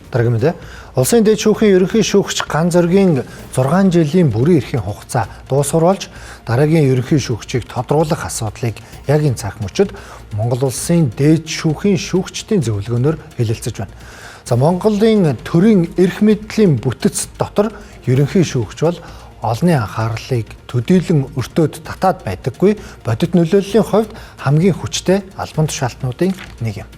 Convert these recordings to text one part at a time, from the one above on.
Дараагийн мэдээ. Улсын дээд шүүхийн ерөнхий шүүгч Ганзөргийн 6 жилийн бүрийн эрхийн хугацаа дуусвар болж дараагийн ерөнхий шүүгчийг тодруулах асуудлыг яг энэ цаг мөчид Монгол улсын дээд шүүхийн шүүгчдийн зөвлөгөөнөөр хэлэлцэж байна. За, Монголын төрийн эрх мэдлийн бүтэц дотор ерөнхий шүүгч бол олонний анхаарлыг төдийлөн өртөөд татаад байдаггүй бодит нөлөөллийн хувьд хамгийн хүчтэй албан тушаалтнуудын нэг юм.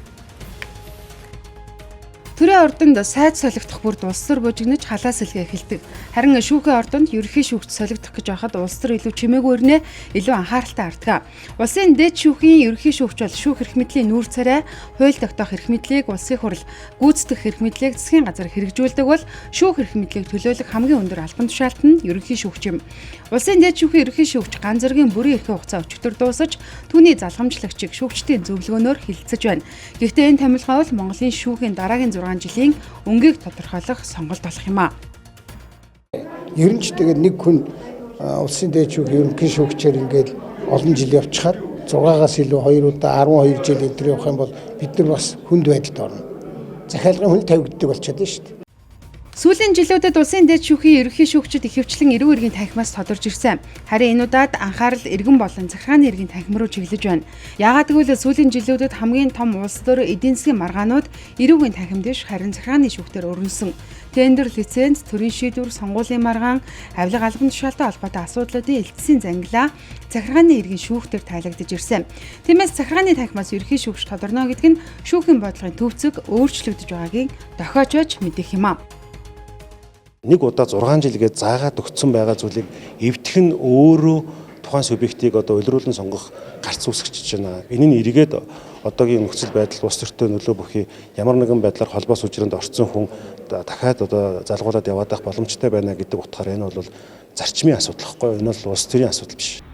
Төрийн ордонд сайд солигдох бүрд улс төр бужигнаж халаа сэлгээ эхэлдэг. Харин шүүхийн ордонд ерөнхий шүүгч солигдох гэж байхад улс төр илүү чимээгүй ирнэ, илүү анхааралтай хардаг. Улсын дээд шүүхийн ерөнхий шүүгч бол шүүх эрх мэдлийн нүүр царай, хууль тогтоох эрх мэдлийг, улсын хурал гүйцэтгэх эрх мэдлийг засгийн газар хэрэгжүүлдэг бол шүүх эрх мэдлийг төлөөлөх хамгийн өндөр албан тушаалт нь ерөнхий шүүгч юм. Улсын дээд шүүхийн ерөнхий шүүгч Ганзөргийн бүрийн эрхийн хугацаа өчигдөр дуусаж, түүний залгамжлагчийг шүүгчдийн зөвлөгөөнөөр хэлэлцэж байна. Гэхдээ энэ томилгоо бол Монголын шүүхийн дараагийн 6 жилийн өнгийг тодорхойлох сонголт болох юм а. Ер нь ч тэгээд нэг хүн улсын дээд шүүх ерөнхий шүүгчээр ингээд олон жил явчихаар 6-аас илүү 2 удаа 12 жил энэ төр явах юм бол бид нар бас хүнд байдалд орно. Захиалгын хүн тавигддаг болчиход байна шүү дээ. Сүүлийн жилүүдэд улсын дээд шүүхийн ерөнхий шүүгчид ихэвчлэн эрүүг эргийн танхимаас тодорч ирсэн. Харин энэ удаад анхаарал иргэн болон захиргааны эргийн танхим руу чиглэж байна. Яагаад гэвэл сүүлийн жилүүдэд хамгийн том улс төр эдийн засгийн маргаанууд эрүүгийн танхимд биш, харин захиргааны шүүхтэр өрнөсөн. Тендер, лиценз, төрийн шийдвэр, сонгуулийн маргаан, авилга, албан тушаалтай холбоотой асуудлуудын элдсийн зангилаа захиргааны эргийн шүүхтэр тайлагдаж ирсэн. Тиймээс захиргааны танхимаас ерөнхий шүүгч тодорно гэдэг нь шүүхийн бодлогын төвцөг өөрчлөгдөж байгаагийн дохиоч байж мэдэх юм а. Нэг удаа 6 жилгээ заагаад өгсөн байгаа зүйлийг эвдэх нь өөрөө тухайн субъектийг одоо улируулан сонгох гарц үүсгэж байна. Энэ нь эргээд одоогийн нөхцөл байдал улс төртөө нөлөө бүхий ямар нэгэн байдлаар холбоос үжирэнд орцсон хүн дахиад одоо залгуулад яваад байх боломжтой байна гэдэг утгаар энэ бол зарчмын асуудал гэхгүй. Энэ бол улс төрийн асуудал биш.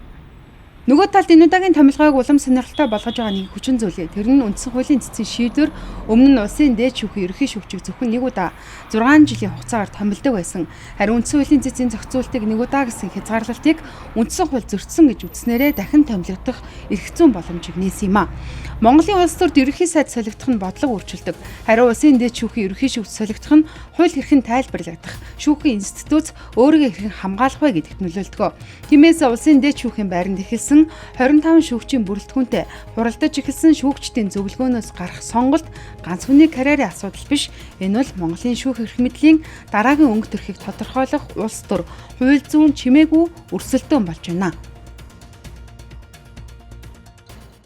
Нөгөө талд энэ удаагийн томилгоог улам сонирхолтой болгож байгаа нэг хүчин зүйл. Тэр нь үндсэн хуулийн цэцгийн шийдвэр өмнө нь улсын дээд шүүхийн ерөнхий шүүгчийг зөвхөн нэг удаа 6 жилийн хугацаагаар томилдог байсан. Харин үндсэн хуулийн цэцгийн зохицуултыг нэг удаа гэсэн хязгаарлалтыг үндсэн хууль зөрчсөн гэж үзснээрээ дахин томилогдох эрх зүйн боломжийг нээсэн юм а. Монголын улс төрд ерөнхий сайд солигдох нь бодлого өөрчилдөг. Харин улсын дээд шүүхийн ерөнхий шүүгч солигдох нь хууль хэрхэн тайлбарлагдах, шүүхийн институт өөрийгөө хэрхэн хамгаалах вэ гэдэгт нөлөөлдөг. Тиймээс улсын дээд шүүхийн байранд эхэлсэн 25 шүүгчийн бүрэлдэхүүнтэй хуралдаж эхэлсэн шүүгчдийн зөвлөгөөнөөс гарах сонголт ганц хүний карьерийн асуудал биш. Энэ бол Монголын шүүх эрх мэдлийн дараагийн өнгө төрхийг тодорхойлох улс төр, хууль зүйн чимээгүй өрсөлдөөн болж байна.